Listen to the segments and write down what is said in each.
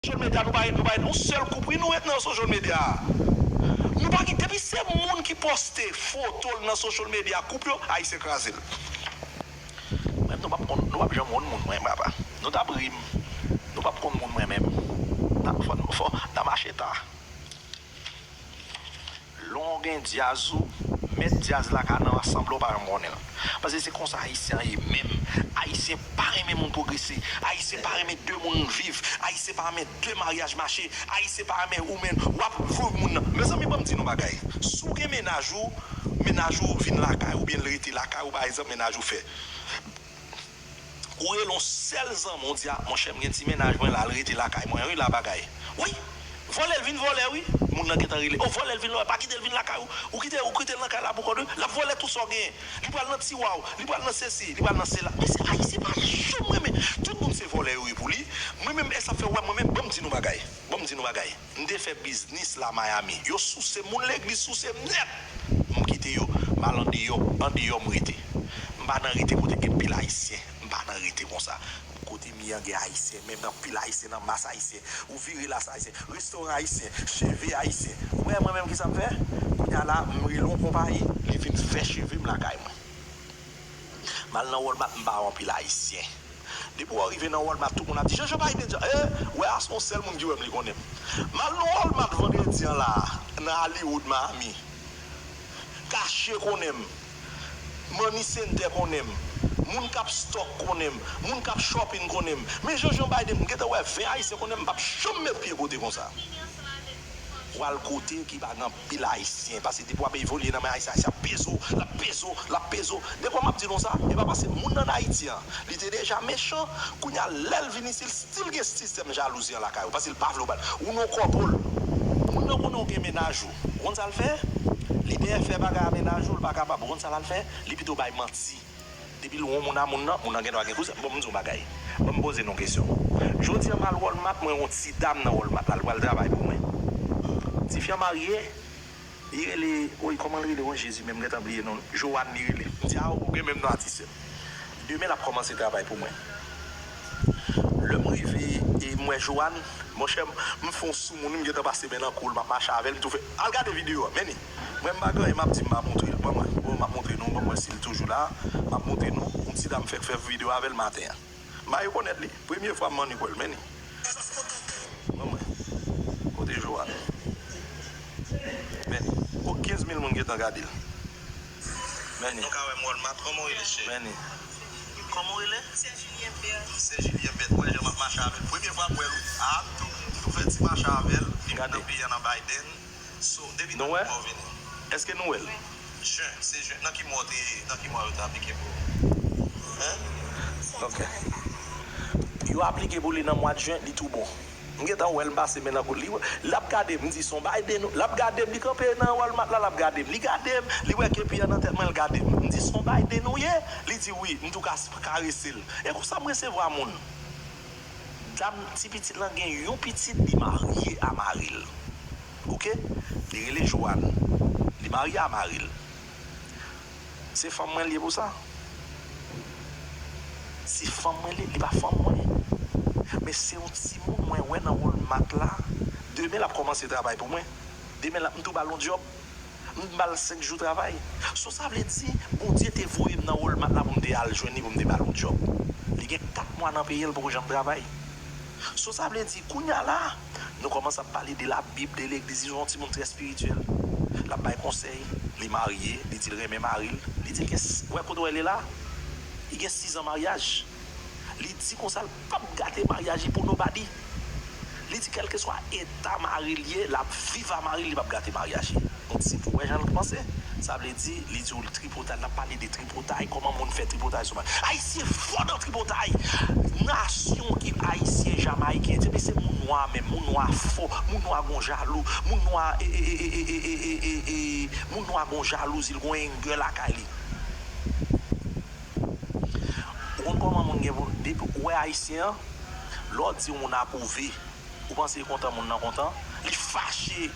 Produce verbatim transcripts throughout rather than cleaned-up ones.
Social media, nou pa ret, nou pa ret yon sèl koup, wi, nou ret nan social media. Nou pa gen, depi se moun ki poste foto l nan social media, koup yo, Ayisyen kraze l. Mwen, nou p ap konn, nou p ap janm konn moun, mwen, papa. Nou t ap ri m. Nou p ap konn moun, mwen menm. N ap, fò, fò, n a mache ta. Lè w gen dyaz ou, mèt dyaz la ka nan asanble w pa janm konnen l. Paske se konsa Ayisyen an ye menm. Ayisyen pa renmen moun pwogrese. Ayisyen pa renmen de moun viv. Ayisyen pa renmen de maryaj mache. Ayisyen pa renmen ou menm w ap viv moun nan. Mezanmi, ban m di nou bagay. Si w gen mennaj ou, mennaj ou vin lakay ou, oubyen l rete lakay ou, pa egzanp, mennaj ou fè Ou rele yon sèl zanmi w, di, a, monchè, m gen ti mennaj mwen la, l rete lakay mwen, wi, la bagay. Wi, vòlè l vin vòlè, wi. Moun nan gentan rele, o, vòlè l vin vòlè, pa kite l vin lakay ou. Ou kite, ou kite l nan kay la pou kòd ou, l ap vòlè tout sa w genyen. Li pral nan tiwa w, li pral nan sesi, li pral nan sela. Men se Ayisyen pa janm renmen. Tout moun se vòlè yo ye pou li. Mwen menm, e sa fè w wè mwen menm, ban m di nou bagay. Ban m di nou bagay. M te fè biznis la Miami. Yo souse m, moun legliz souse m nèt. M kite yo, m al andeyò, andeyò m rete. M pa nan rete kote gen pil Ayisyen. M pa nan rete konsa. Kote m ye an gen Ayisyen, menm anpil Ayisyen nan mas Ayisyen. Ou vire la se Ayisyen, restoran Ayisyen, cheve Ayisyen. Ou wè mwen menm kisa m fè? Kounye a la, m rele yon konpayi, li vin fè cheve m lakay mwen. M al nan Walmart, m pa wè anpil Ayisyen. Depi w rive nan Walmart, tout moun ap di, Jean Jean Biden, Jean, eh, wè a se yon sèl moun ki wè m, li konnen m. M al nan Walmart vandredi an la, nan Hollywood, Miami. Kachye konnen m. Money Center konnen m. Moun k ap stock konnen m. Moun k ap shopping konnen m. Men Jean Jean Biden, m gentan wè ven Ayisyen konnen m, m p ap janm met pye kote konsa. W al kote ki pa gen anpil Ayisyen, paske depi w ap evolye nan men Ayisyen, Ayisyen ap peze w, l ap peze w, l ap peze w. Dekwa m ap di nou sa, e pa paske moun ann Ayiti an, li te deja mechan, kounye a lè l vin isit, still gen sistèm jalouzi an lakay ou, paske l pa vle w ba l. Ou nan kòpòl, moun nan konnen w gen mennaj ou. Ou konn sa l fè? Li dèyè fè bagay a mennaj ou, l pa kapab. Ou konn sa l al fè? Li pito bay manti. Depi l wè yon moun a moun nan, moun nan gendwa gen kouzen. Bon, m di yon bagay. Bon, m poze nou kesyon. Jodi a m al Walmart, mwen wè yon ti dam nan Walmart la, l pral travay pou mwen. Tifi an marye, li rele, woy, kòman l rele, woy, Jezi, men m gentan bliye non l. Joanne li rele. M di, a, ou gen menm non a ti sè m. Demen l ap kòmanse travay pou mwen. Lè m rive, e m wè Joanne, monchè, m, m fè yon sou moun, m gentan pase men nan kou l, m ap mache avè l, m tou fè, al gade videyo a, men ni. Mwen m pa gen anyen m ap di m pa montre l. Ban mwen. Bon, m ap montre nou. Ban mwen si l toujou la. M ap montre nou. Yon ti dam fèk fè videyo avè l maten an. M pa rekonèt li. Premye fwa m annik wè l. Men ni. Ban mwen. Kote Joanne? Men ni. O, kenz mil moun gentan gade l. Men ni. Nou ka wè m Walmart. Kòman w rele, cheri? Men ni. Kòman w rele? Sè Julien Bert. Sè Julien Bert. Wè jan m ap mache avè l. Premye fwa m wè l. A tou. M tou fè ti mache avè l. Li vin nan peyi an nan Biden. So, depi nan ki mwa w vini? Èske nou wè l? Jen, se jen. Nan ki mwa w te, nan ki mwa yo te aplike pou ou? Hein? Ok. Yo aplike pou li nan mwa jen, li tou bon. M gentan wè l, m pase men nan kou l. Li, l ap gade m, m di, "Se yon Biden ou." L ap gade m, li kanpe nan Walmart la, l ap gade m. Li gade m, li wè kepi an nan tèt mwen, l gade m. M di, "Se yon Biden ou ye?" Li di, "Wi." M tou ka karese l. E konsa m resevwa moun. Dam, ti pitit lan gen yon pitit, li marye a mari l. Oke? Li rele Joanne. Li marye a mari l. Se fanm mwen li ye pou sa. Se fanm mwen li ye, li pa fanm mwen. Men se yon timoun mwen wè nan Walmart la. Demen l ap kòmanse travay pou mwen. Demen l ap, m tou ba l yon djòb. M ba l senk jou travay. So sa vle di, Bondye te voye m nan Walmart la pou m te al jwenn li, pou m te ba l yon djòb. Li gen kat mwa nan peye l, poko janm travay. So sa vle di, kounye a la, nou kòmanse ap pale de Labib, de legliz, li se yon timoun trè espirityèl. L ap bay konsèy, li marye, li di l renmen mari l, li di l gen, wè kote w wè l ye la? Li gen sizan maryaj. Li di konsa l p ap gate maryaj li pou nobody. Li di kèlkeswa eta mari l ye, l ap viv a mari l, li p ap gate maryaj li. Yon ti, ou wè jan l panse? Sa vle di, li di w tripotay, l ap pale de tripotay, kòman moun fè tripotay sou mari. Ayisyen fò nan tripotay! Nasyon ki Ayisyen, Jamayiken, epi se moun nwa menm, moun nwa fò, moun nwa gon jalou, moun nwa, e, e, e, e, e, e, e, e, e, moun nwa gon jalouzi, l gon anger lakay li. Ou konn kòman moun gen pou, depi ou wè Ayisyen an, lè w di yon moun apwouve, ou panse l kontan, moun nan kontan, li fache.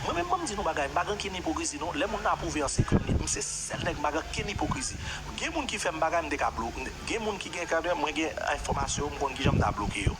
Mwen menm, ban m di nou bagay, m pa gen okenn ipokrizi non. Lè moun nan apwouve an, se ke m li, m se sèl nèg, m pa gen okenn ipokrizi. Gen moun ki fè m bagay, m te ka blo-, m te, gen moun ki gen kade, mwen gen enfòmasyon yo, m konn kijan m ta bloke yo.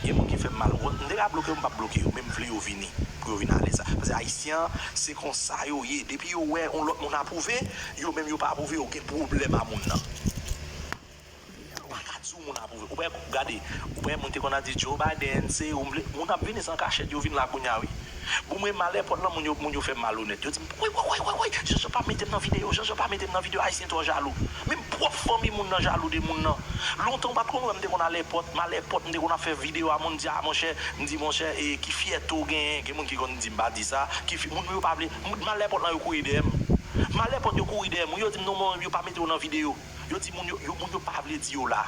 Gen moun ki fè m mal, ou konn, m te ka bloke yo, m p ap bloke yo, men m vle yo vini, pou yo vin ale sa. Paske Ayisyen an, se konsa yo ye. Depi yo wè yon lòt moun apwouve, yo menm yo pa apwouve, yo gen pwoblèm a moun nan. Ou pa ka di yon moun apwouve. Ou wè, gade, ou wè moun te konn ap di Joe Biden, se ou m vle. Moun ap vini san kachèt, yo vin la kounye a, wi. Bon, mwen, m ale èpòt lan, moun yo, moun yo fè m malonèt. Yo di m, woy, woy, woy, woy, woy, Jean Jean pa mete m nan videyo, Jean Jean pa mete m nan videyo, Ayisyen twò jalou. Menm pwòp fanmi moun nan jalou de moun nan. Lontan ou pa t konn wè m te konn ale èpòt, m ale èpòt, m te konn ap fè videyo a, moun di, a, monchè, m di, monchè, e, ki fyète w genyen? Gen moun ki konn di m pa di sa, ki fi, moun yo pa vle, m, m ale èpòt lan, yo kouri dèyè m. M ale èpòt, yo kouri dèyè m, wi, yo di m, non, non, yo pa mete w nan videyo. Yo di moun yo, yo, moun yo pa vle di yo la.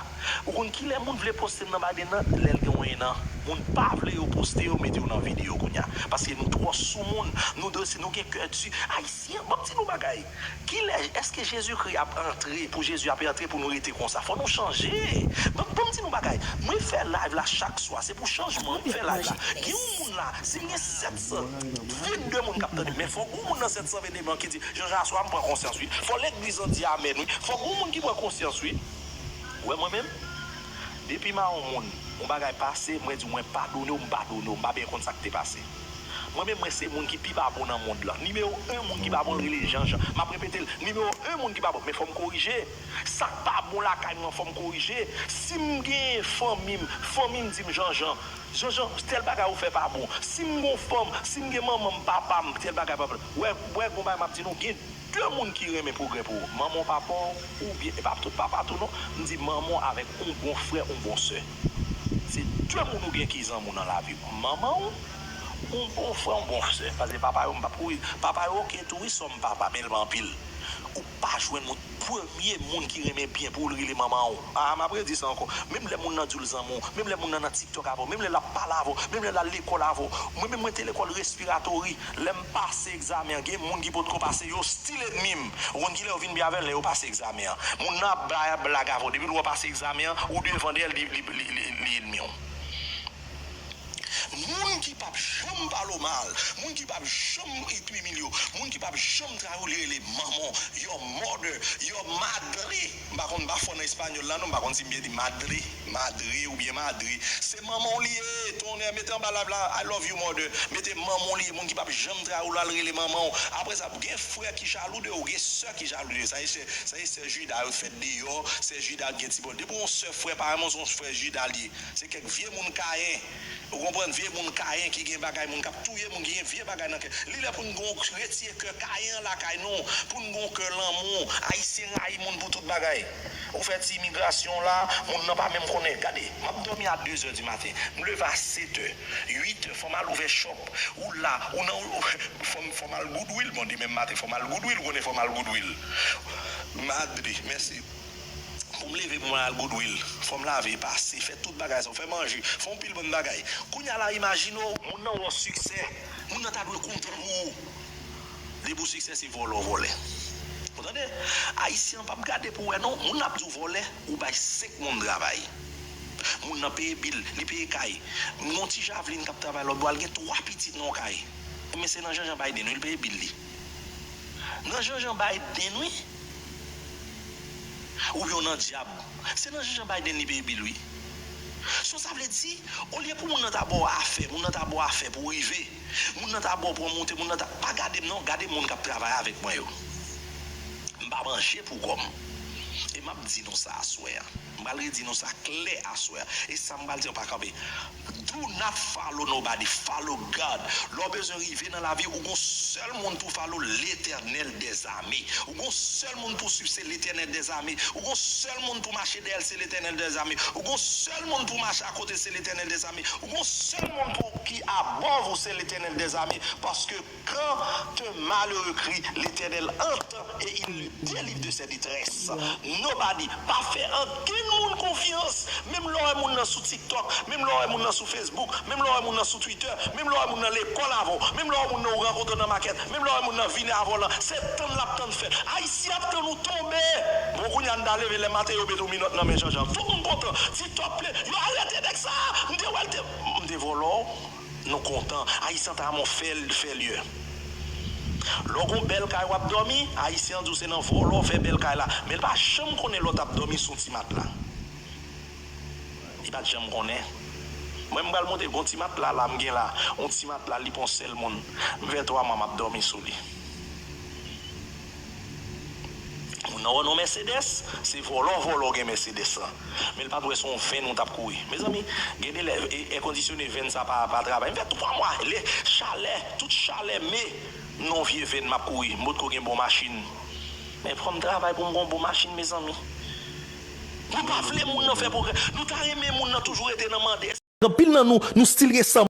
Ou konn kilè moun vle poste m nan Biden nan? Lè l gen yon en an. Moun pa vle yo poste yo, mete yo nan videyo kounye a. Paske nou twò sou moun. Nou dwe, si nou gen kè di, Ayisyen, ban m di nou bagay. Kilè, èske Jezikri ap antre, pou Jezi ap antre, pou nou rete konsa? Fò nou chanje. Ban, ban m di nou bagay. Mwen fè live la chak swa. Se pou chanjman. Mwen fè live la. Gen yon moun la, si m gen sèt san vennde moun k ap tande m, men fòk yon moun nan sèt san vennde moun ki di, Jean Jean, aswè a m pran konsyans, wi. Fò legliz lan di amèn, wi. Fòk gon moun ki pran konsyans, wi. Ou wè mwen menm, depi m a yon moun, yon bagay pase, mwen di w mwen padone w, m padone w, m pa byen konn sa k te pase. Mwen menm, mwen se moun ki pi pa bon nan mond lan. Nimewo en moun ki pa bon rele Jean Jean. M ap repete l, nimewo en moun ki pa bon, men fò m korije. Sa k pa bon lakay mwen, fò m korije. Si m gen fanmi m, fanmi m di m, Jean Jean, Jean Jean, tèl bagay ou fè pa bon. Si m gon fanm, si m gen manman m, papa m, tèl bagay pa bon. Wè, wè, gon bagay m ap di nou, gen de moun ki renmen pwogrè pou ou. Manman w, papa w, oubyen, e pa tout papa tou non, m di manman w avèk yon bon frè, yon bon sè. Se de moun ou gen ki zanmi w nan lavi w. Manman w, yon bon frè, yon bon sè. Paske papa yo, m p ap kouri. Papa yo, oke tou, wi, sòm papa, men l pa anpil. Ou pa jwenn moun, premye moun ki renmen byen pou ou, l rele manman w. A, m ap redi sa ankò. Menm lè moun nan di w l zanmi w, menm lè moun nan nan TikTok avè w, menm lè l ap pale avè w, menm lè l al lekòl avè w. Mwen menm, mwen te lekòl respiratori. Lè m pase egzamen an, gen moun ki potko pase, yo still ènmi m. Ou konn kilè yo vin byen avè l? Lè yo pase egzamen an. Moun nan ap bay blag avè w. Depi l wè w pase egzamen an, ou devan dèyè l, li, li, li, li, li ènmi w. Moun ki p ap janm pale w mal, moun ki p ap janm imilye w, moun ki p ap janm trayi w, li rele manman w, your mother, your madre. M pa konn, m pa fò nan espanyòl la non, m pa konn si m byen di madre, madre oubyen madre. Se manman w li ye, tonnè, mete anba live la, I love you mother. Mete manman w li ye, moun ki p ap janm trayi w, l al rele manman w. Apre sa, gen frè ki jalou de ou, gen sè ki jalou de ou. Sa e sè, sa e sè Jida yo fèt deyò, sè Jida gen ti bòl. Depi w yon sè frè pa renmen w, se yon frè Jida li ye. Se kèk vye moun Kayen. Ou konprann? Vye moun Kayen ki gen bagay, moun k ap touye moun, ki gen vye bagay nan kè. Li lè pou n gon retire kè Kayen an lakay nou, pou n gon kè lanmou. Ayisyen rayi moun pou tout bagay. Ou fè ti imigrasyon w la, moun nan pa menm konnen. Gade, m ap dòmi a de zè di maten, m leve a sèt è, uit è, fò m al ouvè shop. Ou la, ou nan, ou, fò m, fò m al Goodwill, bon, demen maten, fò m al Goodwill, ou konnen fò m al Goodwill. Madre, mèsi. Pou m leve pou m al Goodwill, fò m lave, pase, fè tout bagay sa, fè manje, fè yon pil bann bagay. Kounye a la, imajine w, moun nan wè w siksè, moun nan ta dwe kontan pou ou. Depi w siksè, se vòlè w vòlè. Ou tande? Ayisyen an p ap gade pou wè non, moun nan ap di w vòlè, ou bay senk moun travay. Moun nan peye bil, li peye kay. Yon ti Javeline k ap travay lòtbò a, l gen twa pitit nan yon kay. Men se nan Jean Jean Biden wi, l peye bil li. Nan Jean Jean Biden wi. Oubyen w nan dyab. Se nan Jean Jean Biden li peye bil wi. So sa vle di, olye pou moun nan ta ba w afè, moun nan ta ba w afè pou w rive, moun nan ta ba w pou w monte, moun nan ta, pa gade m non, gade moun k ap travay avèk mwen yo. M pa manje pou kò m. E m ap di nou sa aswè a. M pral redi nou sa klè aswè a. E sa m pral di an pa kanpe. Do not follow nobody, follow God. Lè w bezwen rive nan lavi, ou gon sèl moun pou follow, Letènèl dèzame. Ou gon sèl moun pou swiv, se Letènèl dèzame. Ou gon sèl moun pou mache dèyè l, se Letènèl dèzame. Ou gon sèl moun pou mache akote l, se Letènèl dèzame. Ou gon sèl moun pou ki above ou, se Letènèl dèzame. Paske Quand un malheureux crie, l'Éternel entend et il le délivre de ses détresses. Nobody, pa fè ankenn moun konfyans. Menm lè w wè moun nan sou TikTok, menm lè w wè moun nan sou Facebook, menm lè w wè moun nan sou Twitter, menm lè w wè moun nan lekòl avè w, menm lè w wè moun nan ou rankontre nan makèt, menm lè w wè moun nan vini avè w lan, se tann l ap tann fèt. Ayisyen ap tann ou tonbe. Bon, kounye a n ta leve lè maten yo mete w minòt nan men Jean Jean. Fòk m kontan. TikTok ple. Yo arete nèg sa. M te wè l te, m te vòlò. Nou kontan. Ayisyen ta renmen w fè, fè lye. Lè w gon bèl kay w ap dòmi, Ayisyen an di w se nan vòlò w fè bèl kay la. Men l pa janm konnen lè w t ap dòmi sou ti matla. Li pa t janm konnen. Mwen m pral montre gon ti matla la m gen la. Yon ti matla li pon sèl moun. M fè twa mwa m ap dòmi sou li. Moun nan wè non Mercedes, se vòlò vòlò gen Mercedes lan. Men l pa t wè se yon venn ou t ap kouri. Mezanmi, gen de lè èkondisyone venn sa pa pa travay. M fè twa mwa, le chalè, tout chalè me, m nan yon vye venn m ap kouri. M potko gen bon machin. Men fò m travay pou m gon bon machin, mezanmi. Nou pa vle moun nan fè pwogrè. Nou ta renmen moun nan toujou rete nan mande. Anpil nan nou, nou still gen san